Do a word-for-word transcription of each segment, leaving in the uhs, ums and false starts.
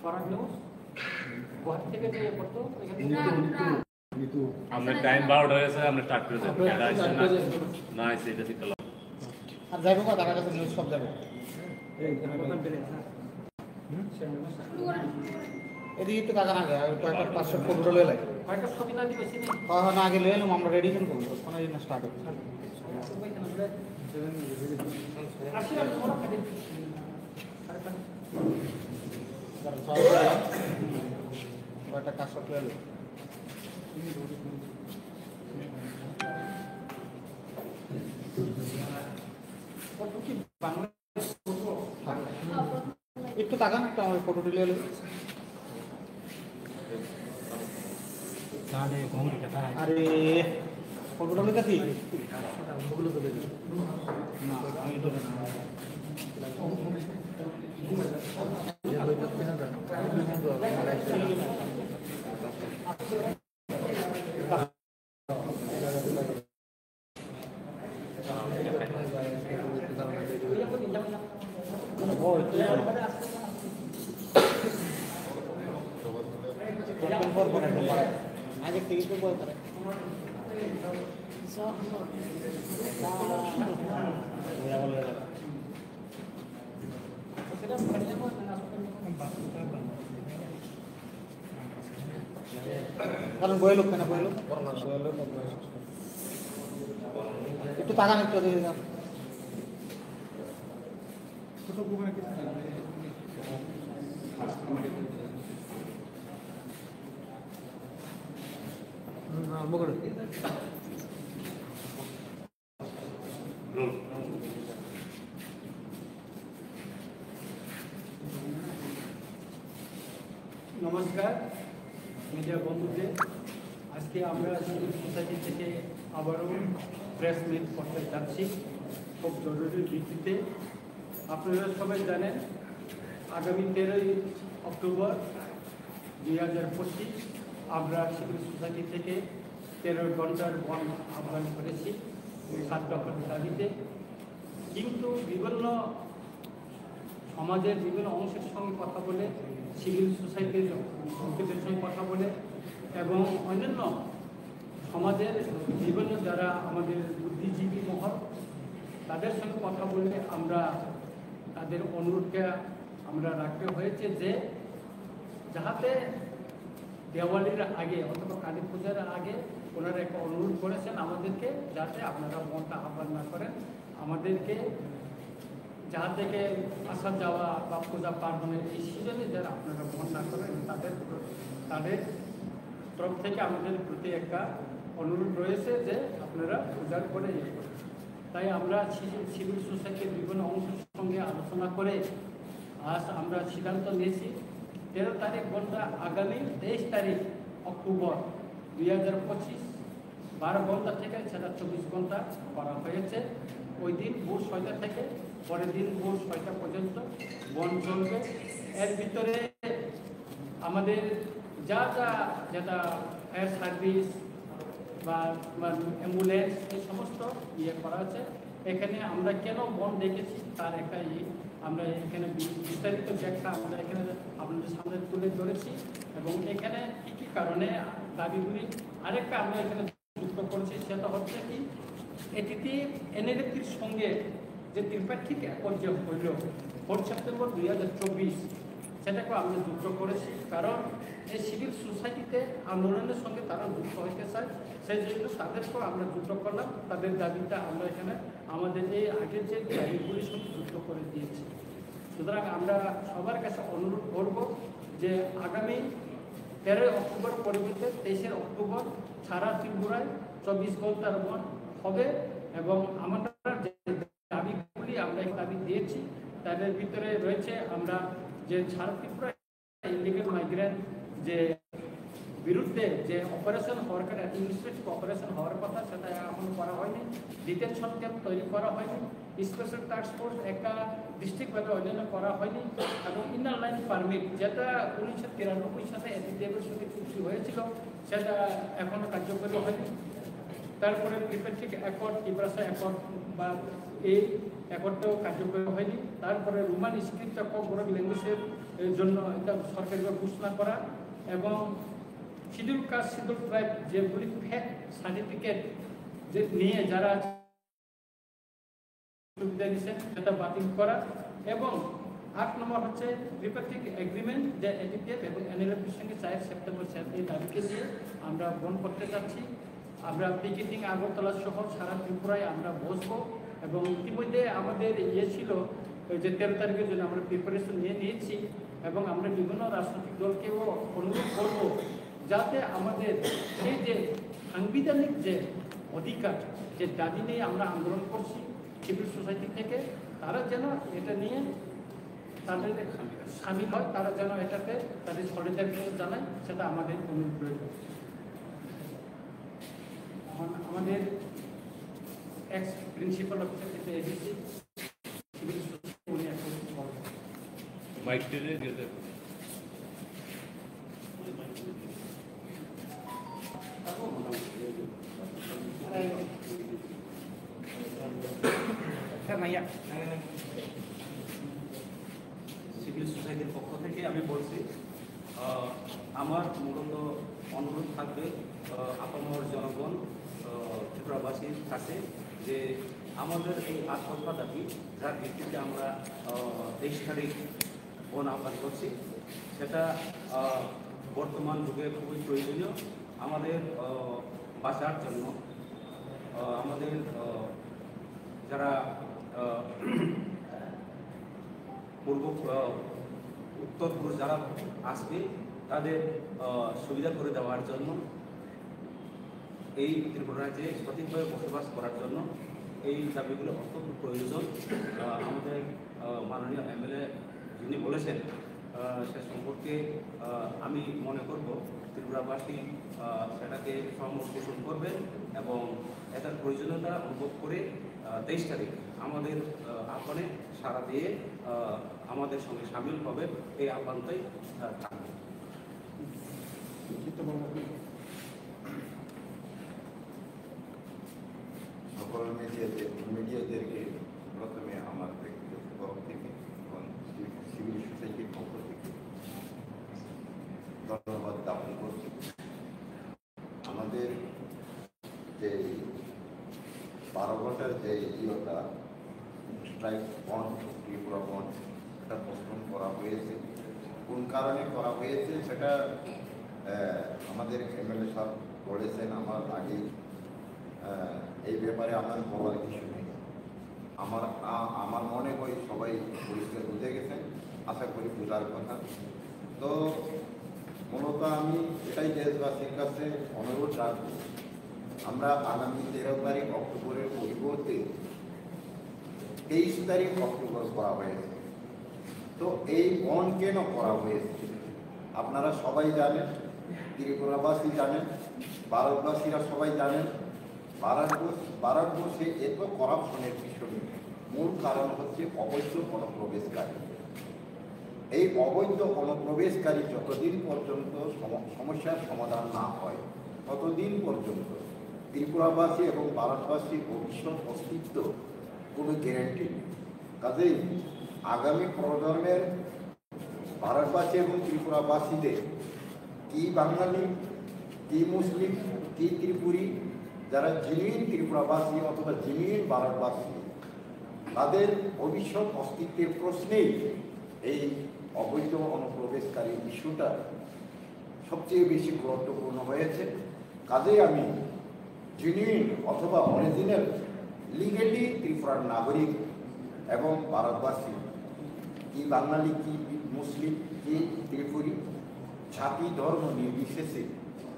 করার নিউজ গুয়াহাটি থেকে যে করতো এখানে নিতু, নিতু, নিতু। আমরা টাইম বারোটা হয়েছে, আমরা স্টার্ট করে দেবো। এটা আসছে না। না, আসছে, এটা ঠিক করলাম। আর যাইবো বা তার কাছে নিউজ সব যাবো। এদিকে একটু তাকান আগে, আর কয়েকটা পাঁচশো ফটো তুলে লাই। কয়েকটা ছবি না দিলে চিনি। হ্যাঁ, হ্যাঁ, না, আগে লয়ে এলাম, আমরা রেডি কিন্তু করবো। কোনো দিন স্টার্ট হচ্ছে। আসি, আমি তোমার কাছে। কয়েকটা কাজ করতে হলে। একটু তাকান, একটা আমার ফটো তুলে এলো। আরে, ফটোটা তুলে দেখি। না, আমি তো না। কারণ বইলো কেন বইলো? একটু তাকান একটু ওদিকে। নমস্কার মিডিয়া বন্ধুদের। আজকে আমরা সিভিল সোসাইটি থেকে আবারও প্রেস মিট করতে যাচ্ছি খুব জরুরি ভিত্তিতে। আপনারা সবাই জানেন, আগামী তেরোই অক্টোবর দুই হাজার পঁচিশ আমরা সিভিল সোসাইটি থেকে তেরো ঘন্টার বন্ধ আহ্বান করেছি সাত দফার দাবিতে। কিন্তু বিভিন্ন সমাজের বিভিন্ন অংশের সঙ্গে কথা বলে, সিভিল সোসাইটির লোকেদের সঙ্গে কথা বলে এবং অন্যান্য সমাজের বিভিন্ন যারা আমাদের বুদ্ধিজীবী মহল, তাদের সঙ্গে কথা বলে আমরা তাদের অনুরোধকে আমরা রাখতে হয়েছে যে যাহাতে দেওয়ালির আগে অথবা কালী পূজার আগে ওনারা একটা অনুরোধ করেছেন আমাদেরকে, যাতে আপনারা বন্ধ আহ্বান না করেন, আমাদেরকে যাহাতে আসা যাওয়া বা পূজা পার্বণের এই সিজনে যারা আপনারা বন্ধ না করেন, তাদের তাদের তরফ থেকে আমাদের প্রতি একটা অনুরোধ রয়েছে যে আপনারা পূজার পরে ইয়ে করুন। তাই আমরা সি-, সিভিল সোসাইটির বিভিন্ন অংশের সঙ্গে আলোচনা করে আজ আমরা সিদ্ধান্ত নিয়েছি তেরো তারিখ বন্ধ, আগামী তেইশ তারিখ অক্টোবর দুই হাজার পঁচিশ বারো ঘন্টা থেকে সেটা চব্বিশ ঘন্টা করা হয়েছে। ওই দিন ভোর ছয়টা থেকে পরের দিন ভোর ছয়টা পর্যন্ত বন্ধ চলবে। এর ভিতরে আমাদের যা যা, যেটা ফায়ার সার্ভিস বা, বা অ্যাম্বুলেন্স, এই সমস্ত ইয়ে করা আছে। এখানে আমরা কেন বন্ধ ডেকেছি তার একটা ইয়ে, আমরা এখানে বি-, বিস্তারিত ব্যাখ্যা আমরা এখানে আপনাদের সামনে তুলে ধরেছি এবং এখানে কী কী কারণে দাবিগুলি, আরেকটা আমরা এখানে যুক্ত করেছি, সেটা হচ্ছে কি, এটিতে এনএলএফটির সঙ্গে যে ত্রিপাক্ষিক অ্যাকর্ড যে হইল ফোর্থ সেপ্টেম্বর দুই হাজার চব্বিশ, সেটাকে আমরা যুক্ত করেছি, কারণ এই সিভিল সোসাইটিতে আন্দোলনের সঙ্গে তারা যুক্ত হইতে চায়, সেই জন্য তাদেরকেও আমরা যুক্ত করলাম। তাদের দাবিটা আমরা এখানে আমাদের এই আগের যে দাবিগুলির সঙ্গে যুক্ত করে দিয়েছি। সুতরাং আমরা সবার কাছে অনুরোধ করব যে আগামী তেরোই অক্টোবর পরিবর্তে তেইশে অক্টোবর সারা ত্রিপুরায় চব্বিশ ঘন্টার বন্ধ হবে এবং আমরা যে দাবিগুলি আমরা এই দাবি দিয়েছি, তাদের ভিতরে রয়েছে আমরা যে সারা ত্রিপুরা ইলিগাল মাইগ্রেন্ট যে বিরুদ্ধে যে অপারেশন হওয়ার কথা, অ্যাডমিনিস্ট্রেটিভ অপারেশন হওয়ার কথা, সেটা এখনো করা হয়নি। ডিটেনশন ক্যাম্প তৈরি করা হয়নি। স্পেশাল টাস্ক ফোর্স একটা ডিস্ট্রিক্ট ভাবে অন্যান্য করা হয়নি এবং ইনার লাইন পারমিট, যেটা উনিশশো তিরানব্বই সালে এপিডিএফের সঙ্গে চুক্তি হয়েছিল, সেটা এখনো কার্যকরী হয়নি। তারপরে ত্রিপাক্ষিক অ্যাকর্ড, তিপ্রাসা অ্যাকর্ড বা এই একত্রেও কার্যকরী হয়নি। তারপরে রোমান স্ক্রিপ্টটা ককবরক ল্যাঙ্গুয়েজের জন্য এটা সরকারিভাবে ঘোষণা করা এবং শিডিউল কাস্ট, শিডিউল ট্রাইব যেগুলি ফেক সার্টিফিকেট যে নিয়ে যারা আছে সুবিধা দিচ্ছেন সেটা বাতিল করা এবং আট নম্বর হচ্ছে ত্রিপাক্ষিক এগ্রিমেন্ট যে এটিপিএফ এবং এনএলএফের সঙ্গে চার সেপ্টেম্বর স্যার এই দাবিকে নিয়ে আমরা বন্ধ করতে চাচ্ছি। আমরা পিকেটিং আগরতলা সহ সারা ত্রিপুরায় আমরা বসবো এবং ইতিমধ্যে আমাদের ইয়ে ছিল ওই যে তেরো তারিখের জন্য আমরা প্রিপারেশন নিয়ে নিয়েছি এবং আমরা বিভিন্ন রাজনৈতিক দলকেও অনুরোধ করব যাতে আমাদের সেই যে সাংবিধানিক যে অধিকার, যে দাবি নিয়ে আমরা আন্দোলন করছি সিভিল সোসাইটি থেকে, তারা যেন এটা নিয়ে তাদের সামিল হয়, তারা যেন এটাতে তাদের সলিডারিটি জানায়, সেটা আমাদের অনুরোধ রইল। এখন আমাদের এক্স প্রিন্সিপাল অফিসার যেটা এডিসি সিভিল সোসাইটি, উনি এখন বলবেন। মাইক টেনে দিয়ে দেন। সিভিল সোসাইটির পক্ষ থেকে আমি বলছি, আহ, আমার মূলত অনুরোধ থাকবে, আহ, আপামর জনগণ, আহ, ত্রিপুরাবাসীর কাছে যে আমাদের এই আট দফা দাবি, যার ভিত্তিতে আমরা, আহ, তেইশ তারিখ বন্ধ আহ্বান করছি, সেটা, আহ, বর্তমান যুগে খুবই প্রয়োজনীয়। আমাদের, আহ, বাঁচার জন্য, আহ, আমাদের, আহ, যারা, আহ, পূর্ব, আহ, উত্তর পূর্ব যারা আসবে, তাদের, আহ, সুবিধা করে দেওয়ার জন্য এই ত্রিপুরা রাজ্যে সঠিকভাবে বসবাস করার জন্য এই দাবিগুলো অত্যন্ত প্রয়োজন। আহ, আমাদের, আহ, মাননীয় এমএলএ যিনি বলেছেন, আহ, সে সম্পর্কে, আহ, আমি মনে করব ত্রিপুরাবাসী, আহ, সেটাকে সহমত পোষণ করবেন এবং এটার প্রয়োজনীয়তা অনুভব করে, আহ, তেইশ তারিখ আমাদের, আহ, আহ্বানে সাড়া দিয়ে, আহ, আমাদের সঙ্গে সামিল হবে, এই আহ্বানটাই, আহ, থাকবে। সকল মিডিয়াদের, মিডিয়াদেরকে প্রথমে আমার ব্যক্তিগত তরফ থেকে এবং সিভিল সোসাইটির পক্ষ থেকে ধন্যবাদ জ্ঞাপন করছি। আমাদের যে বারো ঘন্টার যে ইয়েটা, স্ট্রাইক বন্ধ, ত্রিপুরা বন্ধ, এটা পোস্টপোন করা হয়েছে। কোন কারণে করা হয়েছে সেটা, আহ, আমাদের এমএলএ সাহেব বলেছেন, আমার আগে, আহ, এই ব্যাপারে আমার বলার কিছু নেই। আমার, আ-, আমার মনে হয় সবাই পরিষ্কার বুঝে গেছেন, আশা করি বুঝার কথা। তো মূলত আমি এটাই দেশবাসীর কাছে অনুরোধ রাখবো, আমরা আগামী তেরো তারিখ অক্টোবরের পরিবর্তে তেইশ তারিখ অক্টোবর করা হয়েছে। তো এই বন্ধ কেন করা হয়েছে? আপনারা সবাই জানেন, ত্রিপুরাবাসী জানেন, ভারতবাসীরা সবাই জানেন। ভারতবর্ষ, ভারতবর্ষে এত করাপশনের পিছনে মূল কারণ হচ্ছে অবৈধ অনুপ্রবেশকারী। এই অবৈধ অনুপ্রবেশকারী যতদিন পর্যন্ত সম-, সমস্যার সমাধান না হয়, ততদিন পর্যন্ত ত্রিপুরাবাসী এবং ভারতবাসীর ভবিষ্যৎ অস্তিত্ব কোনো গ্যারান্টি নেই। কাজেই আগামী প্রজন্মের ভারতবাসী এবং ত্রিপুরাবাসীদের, কি বাঙালি, কি মুসলিম, কি ত্রিপুরী, যারা জেনুইন ত্রিপুরাবাসী অথবা জেনুইন ভারতবাসী, তাদের ভবিষ্যৎ অস্তিত্বের প্রশ্নেই এই অবৈধ অনুপ্রবেশকারী ইস্যুটা সবচেয়ে বেশি গুরুত্বপূর্ণ হয়েছে। কাজেই আমি জেনুইন অথবা অরিজিনাল লিগ্যালি ত্রিপুরার নাগরিক এবং ভারতবাসী, কি বাঙালি, কি মুসলিম, কি ত্রিপুরী, জাতি ধর্ম নির্বিশেষে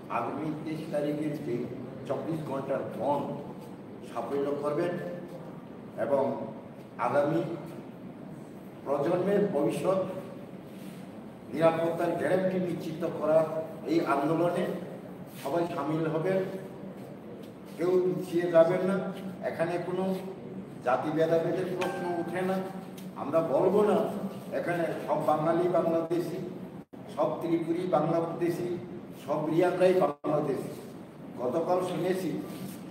আগামী তেইশ তারিখের যে চব্বিশ ঘন্টার বন্ধ সাফল্য করবেন এবং আগামী প্রজন্মের ভবিষ্যৎ নিরাপত্তার গ্যারান্টি নিশ্চিত করার এই আন্দোলনে সবাই সামিল হবেন। কেউ পিছিয়ে যাবেন না। এখানে কোনো জাতি ভেদাভেদের প্রশ্ন উঠে না। আমরা বলবো না এখানে সব বাঙালি বাংলাদেশি, সব ত্রিপুরী বাংলাদেশি, সব রিয়াংরাই বাংলাদেশি। গতকাল শুনেছি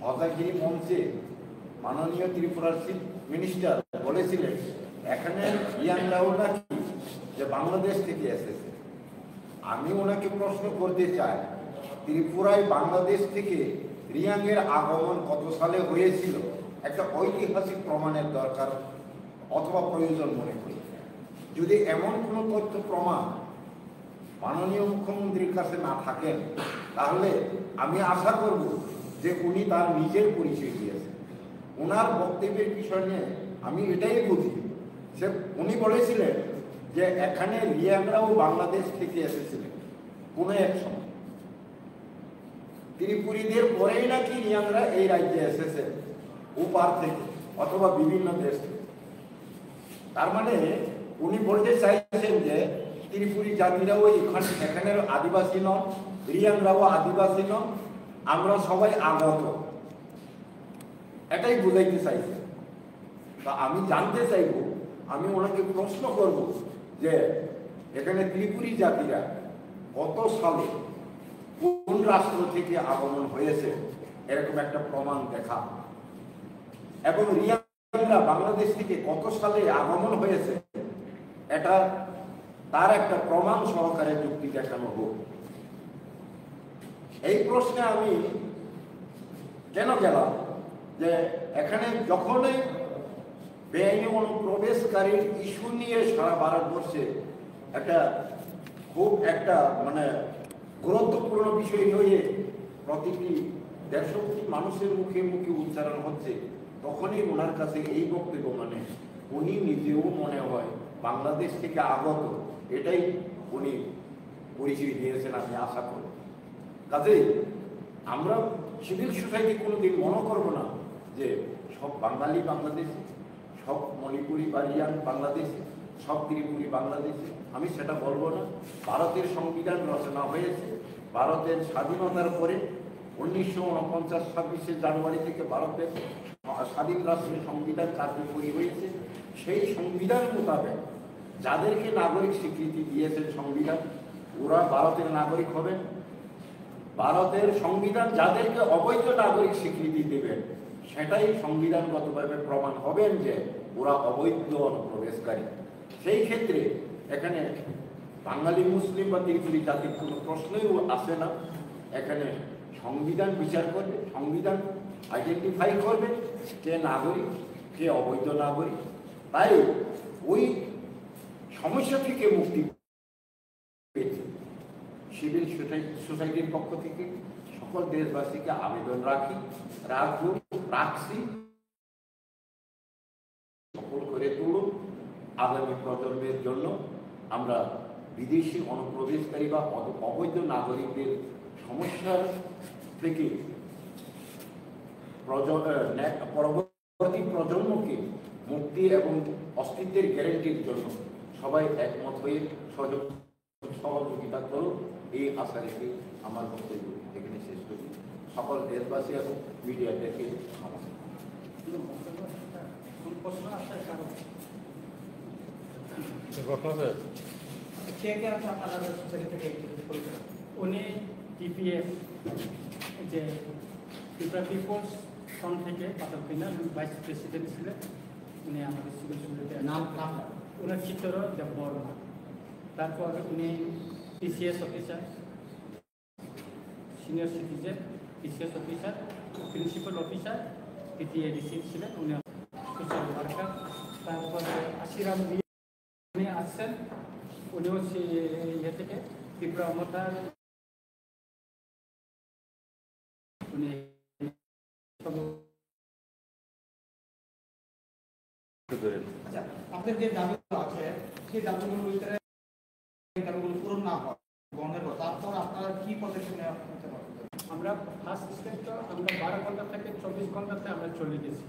হজাগিরি মঞ্চে মাননীয় ত্রিপুরার চিফ মিনিস্টার বলেছিলেন, এখানে রিয়াংরাও নাকি যে বাংলাদেশ থেকে এসেছে। আমি ওনাকে প্রশ্ন করতে চাই, ত্রিপুরায় বাংলাদেশ থেকে রিয়াংয়ের আগমন কত সালে হয়েছিল? একটা ঐতিহাসিক প্রমাণের দরকার অথবা প্রয়োজন মনে করি। যদি এমন কোনো তথ্য প্রমাণ মাননীয় মুখ্যমন্ত্রীর কাছে না থাকেন, তাহলে আমি আশা করব যে উনি তার নিজের পরিচয় দিয়েছেন। ওনার বক্তব্যের বিষয় নিয়ে আমি এটাই বুঝি যে উনি বলেছিলেন যে এখানে রিয়াংরাও বাংলাদেশ থেকে এসেছিলেন কোনো এক সময়। ত্রিপুরীদের পরেই নাকি রিয়াংরা এই রাজ্যে এসেছে, ওপার থেকে অথবা বিভিন্ন দেশ থেকে। তার মানে উনি বলতে চাইছেন যে ত্রিপুরী জাতিরাও এখান-, এখানের আদিবাসী নন, রিয়াংরাও আদিবাসী নন, আমরা সবাই আগত। এটাই বুঝাইতে চাইছেন। তা আমি জানতে চাইব, আমি ওনাকে প্রশ্ন করব যে এখানে ত্রিপুরী জাতিরা কত সালে কোন রাষ্ট্র থেকে আগমন হয়েছে, এরকম একটা প্রমাণ দেখা, এবং রিয়াংরা বাংলাদেশ থেকে কত সালে আগমন হয়েছে, এটা তার একটা প্রমাণ সহকারে যুক্তি দেখানো হোক। এই প্রশ্নে আমি কেন গেলাম যে এখানে যখনই বেআইনি অনুপ্রবেশকারীর ইস্যু নিয়ে সারা ভারতবর্ষে একটা খুব একটা মানে গুরুত্বপূর্ণ বিষয় হয়ে প্রতিটি দেড়শো কোটি মানুষের মুখে মুখে উচ্চারণ হচ্ছে, তখনই ওনার কাছে এই বক্তব্য, মানে উনি নিজেও মনে হয় বাংলাদেশ থেকে আগত, এটাই উনি পরিচয় দিয়েছেন, আমি আশা করি। কাজেই আমরা সিভিল সোসাইটি কোনোদিন মনে করব না যে সব বাঙালি বাংলাদেশি, সব মণিপুরি বা রিয়াং বাংলাদেশি, সব ত্রিপুরী বাংলাদেশি, আমি সেটা বলবো না। ভারতের সংবিধান রচনা হয়েছে, ভারতের স্বাধীনতার পরে উনিশশো ঊনপঞ্চাশ ছাব্বিশে জানুয়ারি থেকে ভারতের স্বাধীন রাষ্ট্রের সংবিধান কার্যকরী হয়েছে। সেই সংবিধান মোতাবেক যাদেরকে নাগরিক স্বীকৃতি দিয়েছে সংবিধান, ওরা ভারতের নাগরিক হবেন। ভারতের সংবিধান যাদেরকে অবৈধ নাগরিক স্বীকৃতি দেবেন, সেটাই সংবিধানগতভাবে প্রমাণ হবেন যে ওরা অবৈধ অনুপ্রবেশকারী। সেই ক্ষেত্রে এখানে বাঙালি, মুসলিম বা ত্রিপুরী জাতির কোনো প্রশ্নই আসে না। এখানে সংবিধান বিচার করবে, সংবিধান আইডেন্টিফাই করবে কে নাগরিক, কে অবৈধ নাগরিক। তাই ওই সমস্যা থেকে মুক্তি পেতে সিভিল সোসাই-, সোসাইটির পক্ষ থেকে সকল দেশবাসীকে আবেদন রাখি, রাখবো, রাখছি। সফল করে তুলুন। আগামী প্রজন্মের জন্য আমরা বিদেশি অনুপ্রবেশকারী বা অব-, অবৈধ নাগরিকদের সমস্যা থেকে প্রজ-, আহ, ন্যা-, পরবর্তী প্রজন্মকে মুক্তি এবং অস্তিত্বের গ্যারান্টির জন্য সবাই একমত হয়ে সহযোগ-, সহযোগিতা করুন, এই আশা রেখে আমার বক্তব্য এখানে শেষ করি। সকল দেশবাসী এবং মিডিয়াদেরকে নমস্কার। কোনো প্রশ্ন আছে কারো? প্রশ্ন আছে? কে কে আছে আপনাদের সোসাইটি থেকে? উনি টিপিএফ, যে ত্রিপুরা পিপলস ফ্রন্ট থেকে পাথরকান্দি ভাইস প্রেসিডেন্ট ছিলেন, উনি আমাদের সিভিল সোসাইটিতে আছেন। নাম, নাম? ওনার চিত্র দেববর্মা। তারপর উনি PCS officer, senior citizen, PCS officer, principal officer, পিটিএডিসি ছিলেন, উনি সোশ্যাল ওয়ার্কার। তারপরে আশিরাম মিয়া, উনি আসছেন, উনিও সে ইয়ে থেকে ত্রিপুরা মথা, উনি আচ্ছা, আপনাদের যে দাবিগুলো আছে, সেই দাবিগুলোর ভিতরে এই দাবিগুলো পূরণ না হয়, বন্ধের কথা, তারপর আপনারা কি পদক্ষেপ নেওয়া হতে পারে? আমরা ফার্স্ট স্টেপ তো আমরা বারো ঘন্টা থেকে চব্বিশ ঘন্টাতে আমরা চলে গেছি।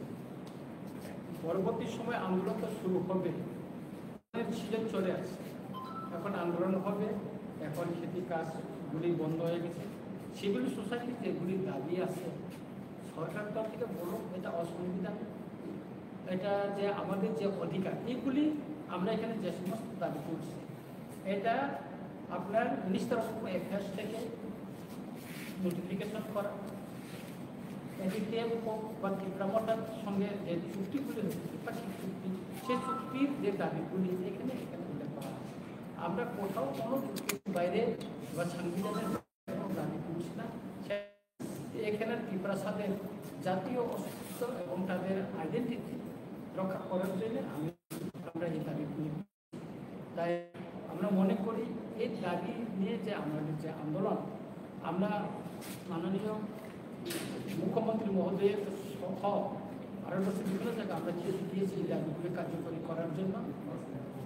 পরবর্তী সময় আন্দোলন তো শুরু হবে, সিজন চলে আসছে, এখন আন্দোলন হবে, এখন খেতি কাজগুলি বন্ধ হয়ে গেছে। সিভিল সোসাইটির যেগুলি দাবি আছে, সরকার তরফ থেকে বলুক, এটা অসংবিধান, এটা যে আমাদের যে অধিকার, এগুলি আমরা এখানে যে সমস্ত দাবি করছি, এটা আপনার মিনিস্টার অফ অ্যাফেয়ার্স থেকে নোটিফিকেশন করা, এপিটিএম হোক বা ত্রিপুরা মোর্চার সঙ্গে যে চুক্তিগুলি হয়েছে, দ্বিপাক্ষিক চুক্তি, সে চুক্তির যে দাবিগুলি এখানে, এখানে উল্লেখ করা আছে। আমরা কোথাও কোনো চুক্তির বাইরে বা সাংবিধানিক কোনো দাবি তুলছি না। সে-, এখানে ত্রিপুরা স্বাধীন জাতীয় অস্তিত্ব এবং তাদের আইডেন্টিটি রক্ষা করার জন্য আমি, আমরা এই দাবিগুলি, তাই আমরা মনে করি এই দাবি নিয়ে যে আমাদের যে আন্দোলন, আমরা মাননীয় মুখ্যমন্ত্রী মহোদয়ের সহ ভারতবর্ষের বিভিন্ন জায়গায় আমরা চিঠি দিয়েছি এই দাবিগুলি কার্যকরী করার জন্য,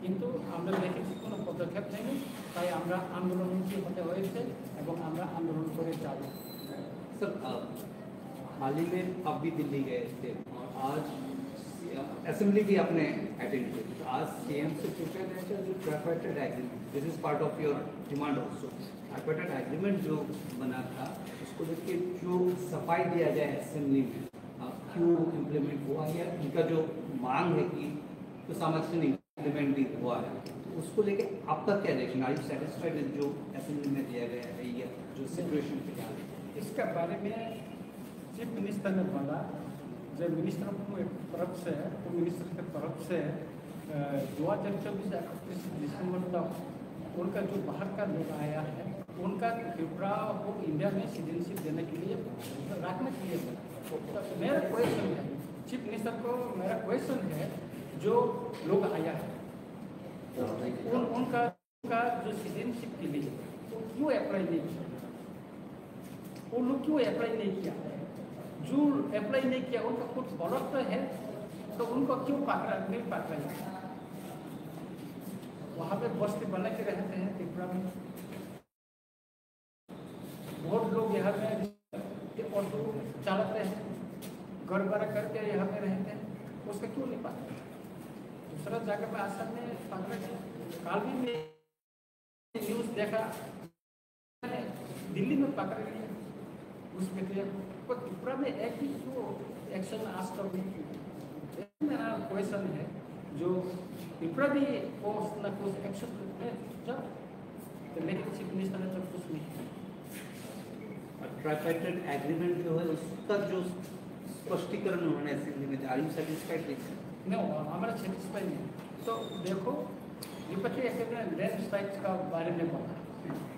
কিন্তু আমরা দেখেছি কোনো পদক্ষেপ নেয়নি। তাই আমরা আন্দোলনমুখী হতে হয়েছে এবং আমরা আন্দোলন করে যাব। सर, अ, हाल ही में आप भी दिल्ली गए थे और आज असेंबली भी आपने अटेंड की, तो आज सीएम से पूछा गया था जो tripartite agreement, this is part of your demand also, tripartite agreement जो बना था, उसको लेके जो सफाई दिया गया असेंबली में, अ, क्यों इम्प्लीमेंट हुआ या इनका जो मांग है कि तो सामर्थ्य नहीं इम्प्लीमेंट भी हुआ है, तो उसको लेके आपका क्या reaction, are you satisfied with जो असेंबली में दिया गया है या जो सिचुएशन फिलहाल है? इसके बारे में चीफ मिनिस्टर ने बोला जो मिनिस्टर की तरफ से, होम मिनिस्टर की तरफ से, अ, दो हज़ार चौबीस इकतीस दिसंबर तक उनका जो बाहर का लोग आया है, उनका त्रिपुरा को इंडिया में सिटीजनशिप देने के लिए, रखने के लिए बोला। तो मेरा क्वेश्चन है, चीफ मिनिस्टर को मेरा क्वेश्चन है, जो लोग आया है, उन, उनका, उनका जो सिटीजनशिप के लिए वो क्यों अप्लाई नहीं किया? वो लोग क्यों अप्लाई नहीं किया? जो अप्लाई नहीं किया, उनका कुछ गलत तो है, तो उनको क्यों पकड़ा, नहीं पकड़ा? वहाँ पे बस्ती बना के रहते हैं त्रिपुरा में। बहुत लोग यहाँ में ऑटो चलाते हैं, घर भाड़ा करके यहाँ में रहते हैं, उसका क्यों नहीं पकड़ा? दूसरा जगह में आसाम में पकड़ा गया। कल भी मैं न्यूज़ देखा, दिल्ली में पकड़ा गया, उसमें तो, पर त्रिपुरा में एक भी क्यों एक्शन आज तक नहीं किया? मेरा क्वेश्चन है, जो त्रिपुरा भी कुछ ना कुछ एक्शन में जब, तो लेकिन चीफ मिनिस्टर ने तो कुछ नहीं किया। और ट्राइपार्टाइट एग्रीमेंट जो है, उसका जो स्पष्टीकरण उन्होंने असेंबली में दिया, आर यू सेटिस्फाइड विद? नहीं, वो हमारा सेटिस्फाई नहीं। तो देखो, द्विपक्षीय एग्रीमेंट लैंड स्लाइड का बारे में बोला।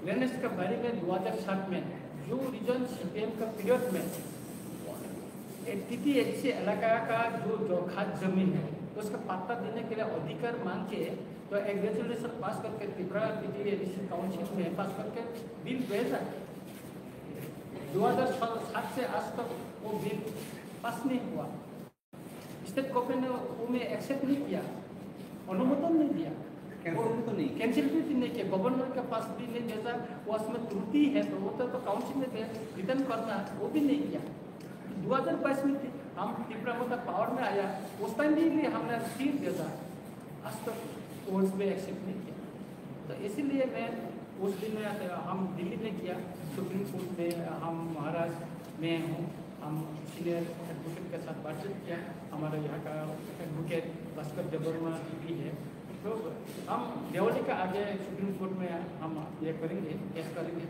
लैंड स्लाइड के बारे में दो हज़ार सात में जो रीजन सीपीएम का पीरियड में टीटीएडीसी इलाका का जो, जो खास जमीन है, उसका पट्टा देने के लिए अधिकार मांग के तो एक रेजोल्यूशन पास करके त्रिपुरा टीटीएडीसी काउंसिल में पास करके बिल भेजा। दो हज़ार सात से आज तक वो बिल पास नहीं हुआ। स्टेट गवर्नमेंट ने उन्हें एक्सेप्ट नहीं किया, अनुमोदन नहीं दिया। कैंसिल भी तो नहीं किया। कैंसिल भी नहीं किया। गवर्नर के पास भी नहीं भेजा, वो उसमें त्रुटि है तो वो तो, तो काउंसिल में रिटर्न करना, वो भी नहीं किया। दो हज़ार बाईस में हम त्रिपुरा मोर्चा पावर में आया, उस टाइम भी, भी हमने फिर भेजा, आज तक कोर्ट्स में एक्सेप्ट नहीं किया। तो इसीलिए मैं उस दिन में, हम दिल्ली में किया, सुप्रीम कोर्ट में हम महाराष्ट्र में हूँ, हम सीनियर एडवोकेट के साथ बातचीत किया। हमारे यहाँ का एडवोकेट भास्कर देवर्मा भी है, तो हम दिवाली का आगे सुप्रीम कोर्ट में हम ये करेंगे, केस करेंगे।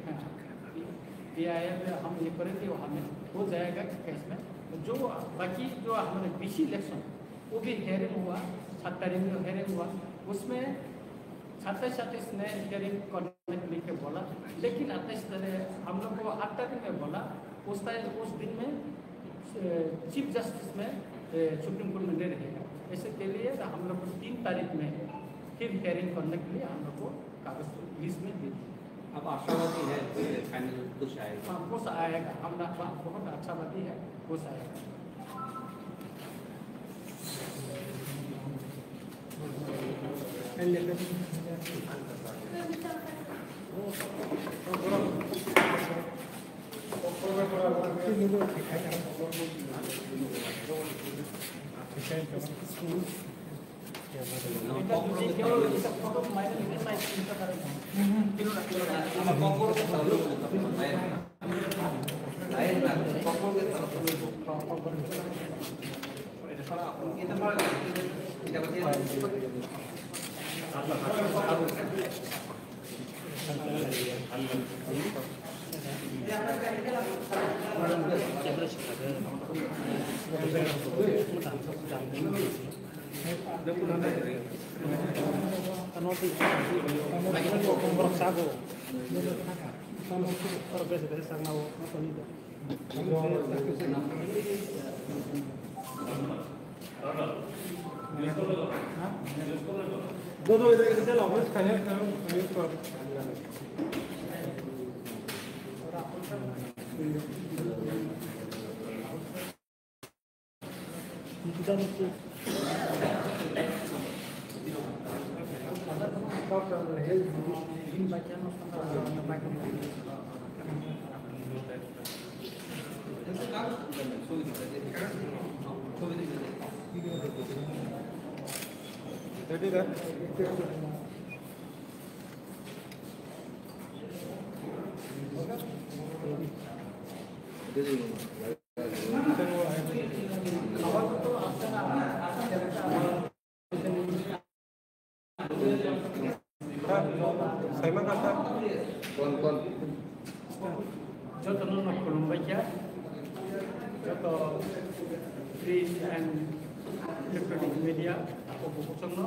पीआईएल में हम ये करेंगे, वो हमें हो जाएगा केस में। जो बाकी जो हमारे बीसी इलेक्शन, वो भी हियरिंग हुआ, सात तारीख में हियरिंग हुआ, उसमें सत्ताईस अट्ठाईस ने हियरिंग करने के लिए बोला, लेकिन अट्ठाईस तारीख हम लोग को आठ तारीख में बोला। उस तारीख, उस दिन में चीफ जस्टिस में सुप्रीम कोर्ट में दे रहे हैं। ऐसे के लिए हम लोग को तीन तारीख में फिर हियरिंग करने के लिए हम लोग को कागज लिस्ट में दे दिया। अब आशावादी है कि फाइनल कुछ आएगा? हाँ, कुछ आएगा। हम बहुत आशावादी है, कुछ आएगा। Jotono no khulumbai kha, joto print and electronic media, o bukuchongno.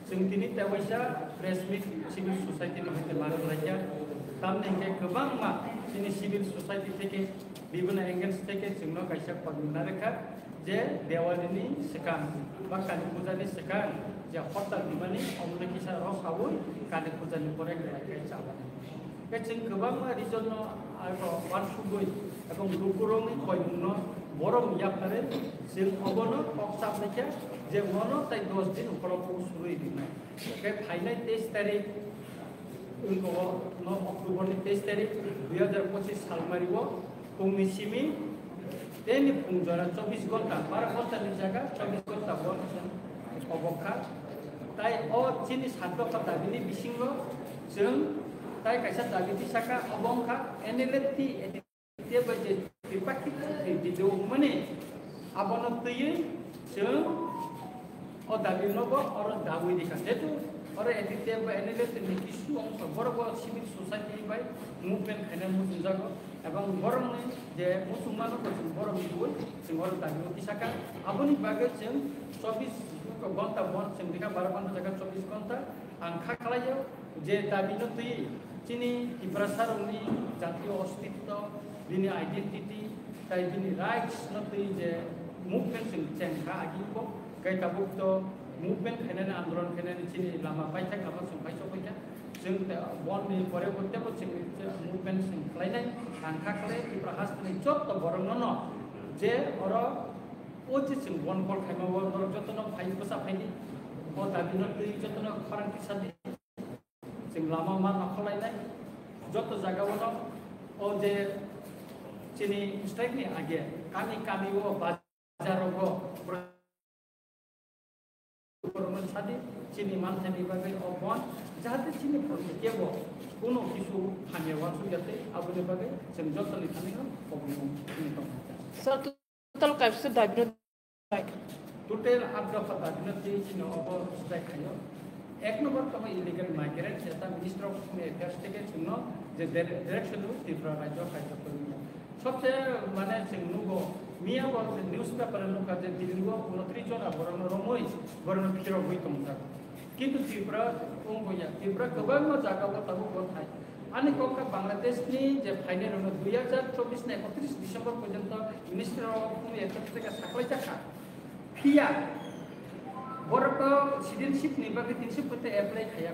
Chwng tini tewaisa press meet civil society no hai ma khlai kha. Tamni hwnkhe kwbangma chini civil society theke, bibhinno angles theke chwngno kaisa khorang narwkha je Diwali ni swkang ba Kali Puja ni swkang je hortal dimani omno kisa rw saui Kali Puja ni pore khlai khe chabani. Khe chwng kwbangma region no aro uansugwi ebong lukurokni koimungno borok yaphare chwng obono kok chapnai khe je mono tai dos din ukolok kok surwi rinai. Khe phainai teis tarik wngkha o no October ni teis tarik dui hazar pochis salmari o phungni simi tei ni phung jora chobbish ghonta, baro ghonta ni jaga chobbish ghonta bo chwng kobok kha. Tai o chini sat dopha dabi ni bisingo chwng tai kaisa dabi tisakha, obo wngkha N L F T, N L F T bai je tripartite je video wngmani abono twiwi chwng o dabi no bo oro dawi rikha. Jehetu oro N L F T bai N L F T ni kisu ongkha, borok bo civil society bai movement khaina muchungjago. Ebong borokni je muchungmano bo chwng borokni bui chwng oro dabi o tisakha. Aboni bagwi chwng chobbish ghonta bon chwng rikha, baro ghonta jaga chobbish ghonta ang kha khlaio je dabi no twi chini Tiprasa rokni jatiyo ostitto, bini identity tai bini rights no twi je movement chwng cheng kha agi bo, kai tabuk to movement khainani, andolon khainani chini lama paithak lama chwng paisok paikha. Chwng te bonni pore bo tebo chwng movement chwng khlainai, ang kha khlai Tripura hasteni jotto borokno no je oro o je chwng bon call khaima o norok jotono phai bwsa phaidi, o dabi no twi jotono khorang kisa di, chwng lama ma nokolainai, jotto jaga o no o je chini strike ni age kami kami o bajar rogo borokno sadi chini manthani bagwi o bon jahate chini borokni kebo kuno kisu hamya wansuk ya tei aboni bagwi chwng jotoni thani no kobongma wngwi tongkha. Sir, total kaisa dabi no. Total aat dopha dabi no twi chini obo strike khaio. Ek number tamo illegal migrant, jeta Minister of Home Affairs theke chwngno je dire-, direction rw Tripura rajyo kaitor tongmani. Sobse mane chwng nugo, miya bo newspaper nukha je Delhi o unotris jona borokno romwi borokno phirogwi tongjago. Kintu Tripura wngkha ya, Tripura kwbangma jaga o tabuk bo thai. Ani kok kha Bangladesh ni je phainai rokno dui hazar chobbish ni ekotris December porjonto Ministry of Home Affairs theke saklai jakha. Phiya borok to citizenship ni bagwi tinsi photo apply khaya.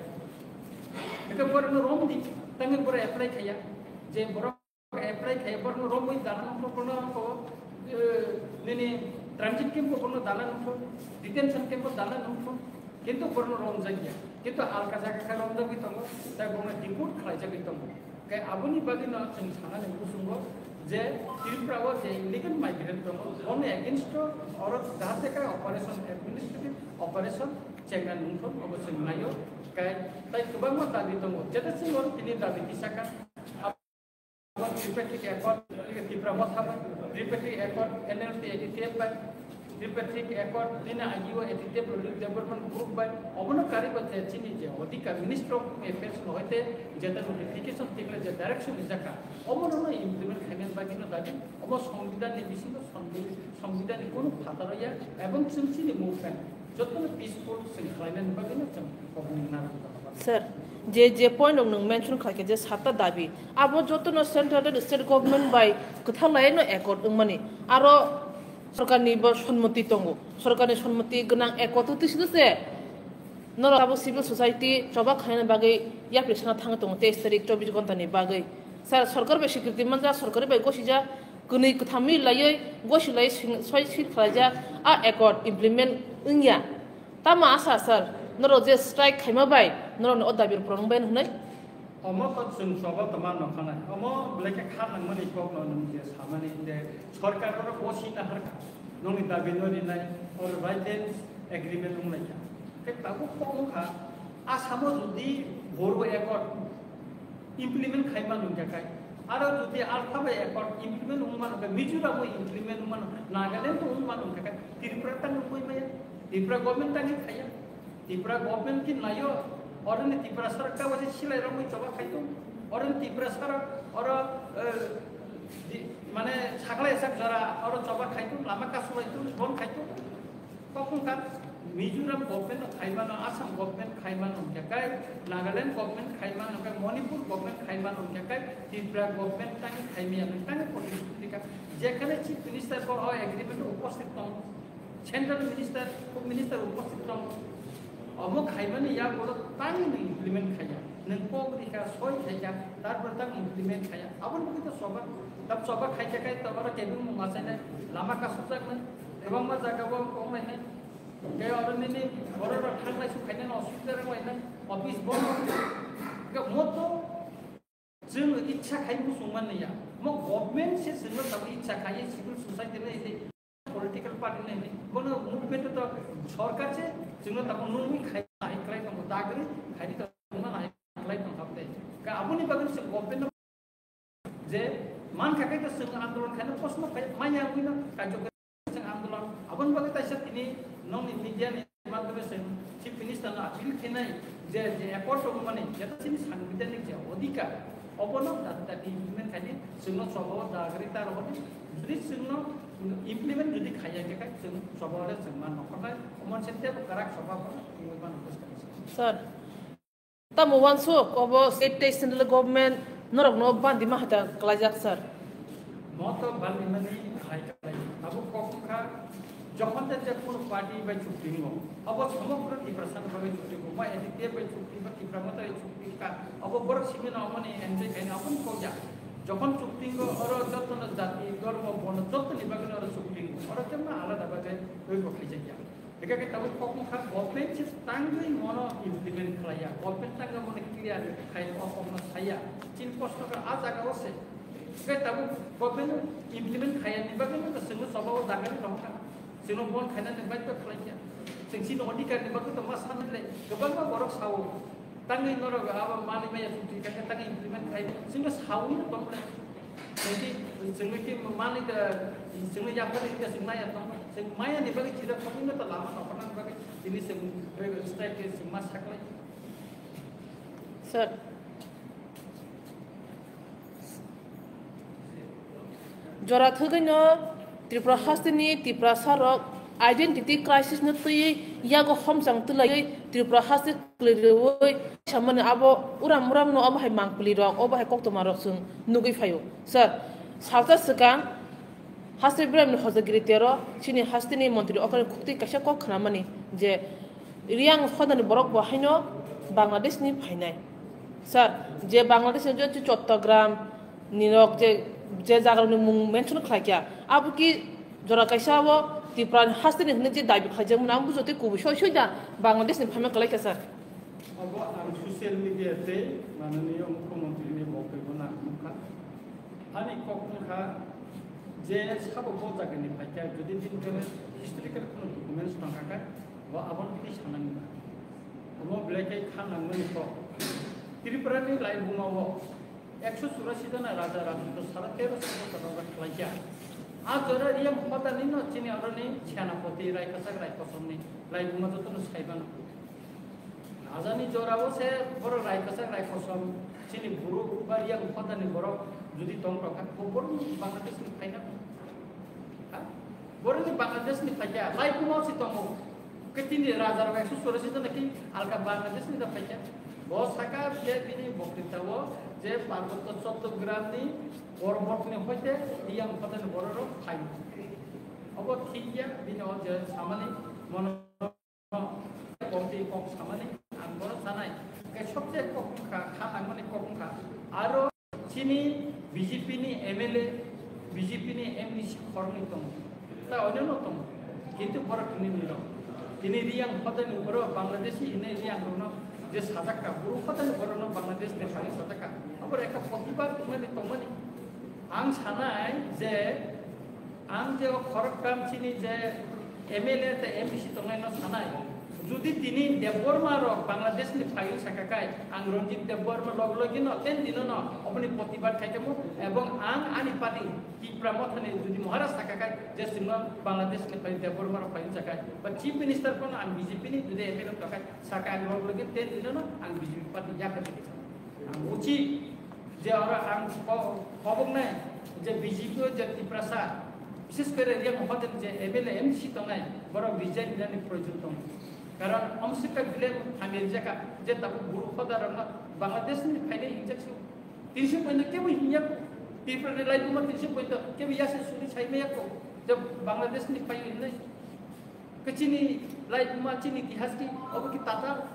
Eke borok no rom di, tangwi borok apply khaya. Je borok apply khai borno romwi dana nungkho, borno ko, eh, nini transit camp ko borno dana nungkho, detention camp ko dana nungkho, kintu borno romjakya, kintu alka jaga khe romjagwi tongo, tai borno deport khlaijagwi tongo. Khe aboni bagwi no chwng sanani muchungo je Tripura o je illegal migrant tongo, borno against o oro jahate khe operation, administrative operation chengna nungkho, obo chwng naio. Khe tai kwbangma dabi tongo, jeta chwng oro tini dabi tisakha. Tripartite Accord, Tipra Motha bai, Tripartite Accord, N L T A D T F bai, Tripartite Accord nini agio A T T F Development Group bai obono kariba je chini je odhikar Minister of Affairs no hoite jeta notification tikle je direction rijaka obono no implement khaina bagwi no dabi obo songbidhan ni bisingo songbidhan ni kono phataro ya ebong chwng chini movement jotono peaceful chwng khlaina bagwi no chwng koboni narwk. Sir, je je point rok nwng mention khlaikha je satta dabi abo jotono central tei state government bai kwthar laino accord wngmani aro sorkarni bo sonmoti tongo, sorkarni sonmoti gwnang accord o twisino se norok abo civil society choba khaina bagwi yapri sana thangwi tongo teis tarik chobbish ghonta ni bagwi. Sir, sorkar bai sikriti manjak, sorkar bai gosijak, kwnwi kwthamwi laiwi gosi lai sing-, soi sir khlaijak a accord implement wngya. Tamo asa sir, norok je strike khaima bai norokni o dabi rok purung bai hwnwi? Omo kok chwng choba tongma nokhanai. Omo belai khe kha nangmani kok no nwng je samani je sorkar oro bosi na harkha. Nongni dabi no rinai or right agreement wnglaikha. Khe tabuk kok wngkha Assam o jodi Bodo Accord implement khaima nungkha khai. Aro jodi Alpha bai Accord implement wngma nungkha, Mizoram o implement wngma nungkha, Nagaland o wngma nungkha khai, Tripura ta nungwi maya. Tripura government ta ni khaya. Tripura government ki nayo, oro ni Tripura sarak ta wajib silai romwi choba khai tung. Oro ni Tripura sarak, oro, eh, di, mane saklai sak jora, oro choba khai tung, lama kasulai tung, bon khai tung. Kokung kha Mizoram government khaimano, Assam government khaimano hwnkhe kai, Nagaland government khaimano hwnkhe, Manipur government khaimano hwnkhe kai, Tripura government tani khaimaya hwnkhe tani protest kha. Jekhane chief minister bo o agreement o uposthit tongo, central minister, home minister uposthit tongo. Omo khaimani yagulo tani nwng implement khaiya. Nwng kok rikha, soi khaikha, tarpore tang implement khaiya. Aboni bagwi to choba, tab choba khaikha khai to oro kebengmung achainai, lama kasukjaknai, kwbangma jagao wng kok lainai. Tei oro nini borok rok thanglai suk khainani osubida rok lainai, office bondo. Hwnkhe mo to chwng ichha khai muchung man ya. Mo government se chwngno tabuk ichha khai civil society no hwnwi political party no hwnwi bono movement to sorkar se chwngno tabuk nungwi khai hai khlai tongo, dagri khai tongo, hai khlai tong kha tei. Ka aboni bagwi se government no je man kha khe to chwng andolon khaina proshno khai manya wngwi no kajok. Chwng andolon, aboni bagwi taisa tini nongni media ni madhyome chwng Chief Minister no appeal khenai je, je accord rok mani jeta chini sangbidhanik je odhikar, obono dati dati implement khaidi, chwngno chobao dagri ta rohordi, jodi chwngno implement jodi khaiya khe khai chwng chobao le chwng ma nokhornai, omo se tebo kwrak choba bo wngwi mano bwskang. Sir, tamo uansuk obo state tei central government norokno bandi ma hata klaijak sir. Mo to bandi mani hai kalai. Abo kok kha jokhon te je kono party bai chukti ngo. Abo somogro Tiprasa bai chukti ngo. Ma A D P F bai chukti ba Tipra Motha bai chukti ka. Abo borok simi na omoni enjoy kaini abo ni kok ya. Jokhon chukti ngo oro joto no jati, dhormo, borno joto ni bagwi oro chukti ngo. Oro kemma alada bagwi oi bo khaijak ya. Eka ke tabuk kok wngkha government se tangwi mono implement khlaiya, government tangwi mono clear khai o kokno saya, chini kosto kha a jaga o se. Eka tabuk government implement khaiya ni bagwi no chwngno choba o jaga ni tongkha, chwngno bon khaina ni bai khlaikya, chwng chini odhikar ni bagwi tongma sanle kwbangma borok sao. Tangwi norok abo manwi maya chukti kha khe tangwi implement khai chwngno sawi no tongkha. Chwngno ki manwi da chwngno yapharwi da chwng maya tongkha. Chwng maya ni bagwi chira thokwi no ta lama nokharna bagwi tini chwng strike khe chwng ma saklai. Sir. Jora thwgwino Tripura hasteni Tiprasa rok identity crisis no twiwi yago homchang twlaiwi Tripura haste kwlwi rwui samani abo uram uram no obo hai mangpili rok obo hai koktwma rok chwng nugwi phaio. Sir, salsa swkang haste beremni hojagiri tero chini hasteni montri okhe khukti kaisa kok khnamani je Riyang hodani borok bo haino Bangladesh ni phainai. Sir, je Bangladesh ni je Chattogram ni rok je, je jaga ni mung mention khlai kya, abo ki jora kaisa o Tripura ni haste ni hwnwi je dabi khlai jak mano, ang bujo tei kubui soi soi da Bangladesh ni phaima kwlai kha sir. Abo ang social media tei mananiya mukhyamantri ni bokhe bo nang nukha. Ani kok wngkha je sabo bo jaga ni phai kha, jodi din khe historical kono documents tong kha khe, Bo aboni twi sanani ba. Omo belai khe kha nangmani kok. Tripura ni laibuma o ekso churasi jona raja rajotto sara tero sabo sabo khlai kha. A jora Riyang hodani no chini oroni Senapati Raikasag Raikosomni laibuma jotono saibano. Rajani jorao se borok Raikasag Raikosom chini buru ba Riyang hodani borok jodi tong rokha, bo borokni Bangladesh ni phaina. Ha? Borokni Bangladesh ni phaikha, laibuma se tongo. Khe tini raja rok ekso churashi jona khe alka Bangladesh ni da phaikha. Bo saka je bini boktitao je Parbotto Chattogram ni Porbot ni hoite Riyang hodani borok rok phai. Obo thik ya, bini o je samani mono kok tei kok samani ang bono sanai. Khe sobse kok wngkha, kha nangmani kok wngkha. Aro chini B J P ni M L A, B J P ni M D C khoroknwi tongo. Ta oino no tongo. Kintu borok tini nirok. Tini Riyang hodani borok Bangladeshi hinwi Riyang rokno je sajakka, buru hodani borokno Bangladesh ni thani sajakka. Abo ekta protibad wngmani tongmani. Ang sanai je ang je o khoroktham chini je M L A tei M D C tongnai no sanai. Jodi tini Debbarma rok Bangladesh ni phaiwi saka kai, ang Ranjit Debbarma log logi no ten dino no oboni protibad khai tamo, ebong ang ani party Tipra Motha ni jodi Maharaj saka kai, je sima Bangladesh ni phai Debbarma rok phaiwi saka kai, ba Chief Minister kono ang B J P ni jodi M L A rok kai saka ang log logi ten dino no ang B J P party yakha. Ang uchi je oro ang ko-, koboknai je B J P o je Tiprasa, bises kore Riyang hodani je M L A M C tongnai, borok resign rinani proyojon tongo. Karon omsika bile hamya rijaka je tabuk buru hoda rokno Bangladesh ni phainai hinjak su. Tinsi pointo kebo hinya ko. Tipra ni laibuma tinsi pointo kebo yasi suri sai maya ko. Je Bangladesh ni phai hinai. Khe chini laibuma chini itihas ki obo ki Tatar.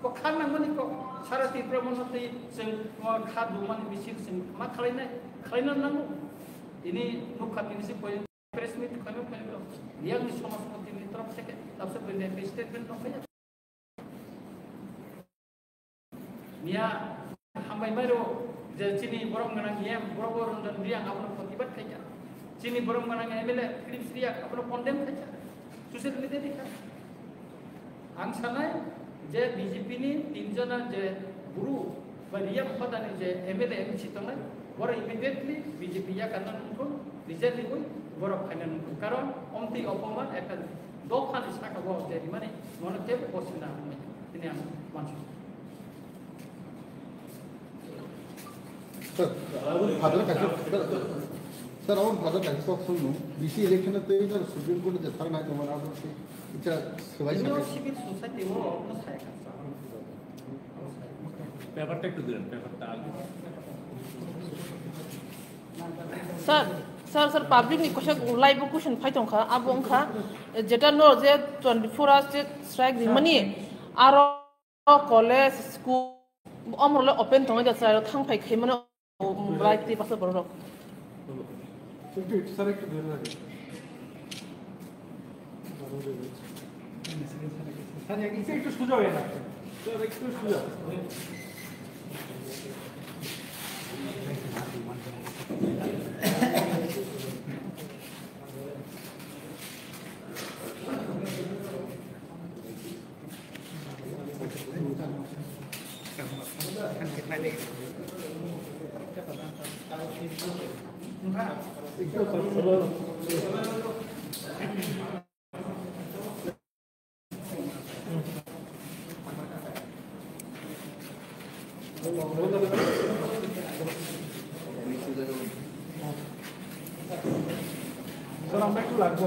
Ko kha nangmani ko sara Tipra mono tei chwng, o, kha dumani misil chwng ma khlainai, khlaina nango. Tini nukha tini si point press meet khaino khaino. Yang ni somaspoti ni torop theke tabse bende statement no khaya. Miya hambai mairo je chini borom ganang M, borok bo Ranjan Riyang abono protibad khaikha. Chini borom ganang M L A Philip Riyang abono condemn khaikha. Social media dikha. Ang sanai je B J P ni tin jona je buru ba Riyang hodani je M L A M C tongnai, borok immediately B J P yakano nungkho resign riwi borok phaina nungkho. Karon omtwi opoman ekta dophani saka o je rimani mono kebo bosina hambai. Tini ang mansu. Sir, aboni phajar kaisa, sir, sir, aboni phajar kaisa kok songno, B C election tei sir Supreme Court je thar nai tongmani abo se icha swbai Ino sakai. Civil society o no sai ka. Paper ta ekটু দিলেন, paper ta আগে। Sir, sir, sir, public ni kaisa live o question phai tongkha, abo wngkha, jeta no je twenty-four hours je strike rimani, aro college, school, omorole open tongo, jeta thang phai khaimano, live tei basa borok. একটু, স্যার, একটু ধরে রাখেন। স্যার, একটু, একটু সোজা হয়ে রাখেন। স্যার, একটু সোজা। স্যার, আমরা একটু লাগবো।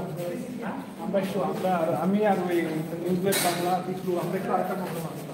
আমরা একটু, আমরা আর, আমি আর ওই নিউজ বাংলা, বিষ্ণু, আমরা একটু আরেকটা প্রবলেম আছে।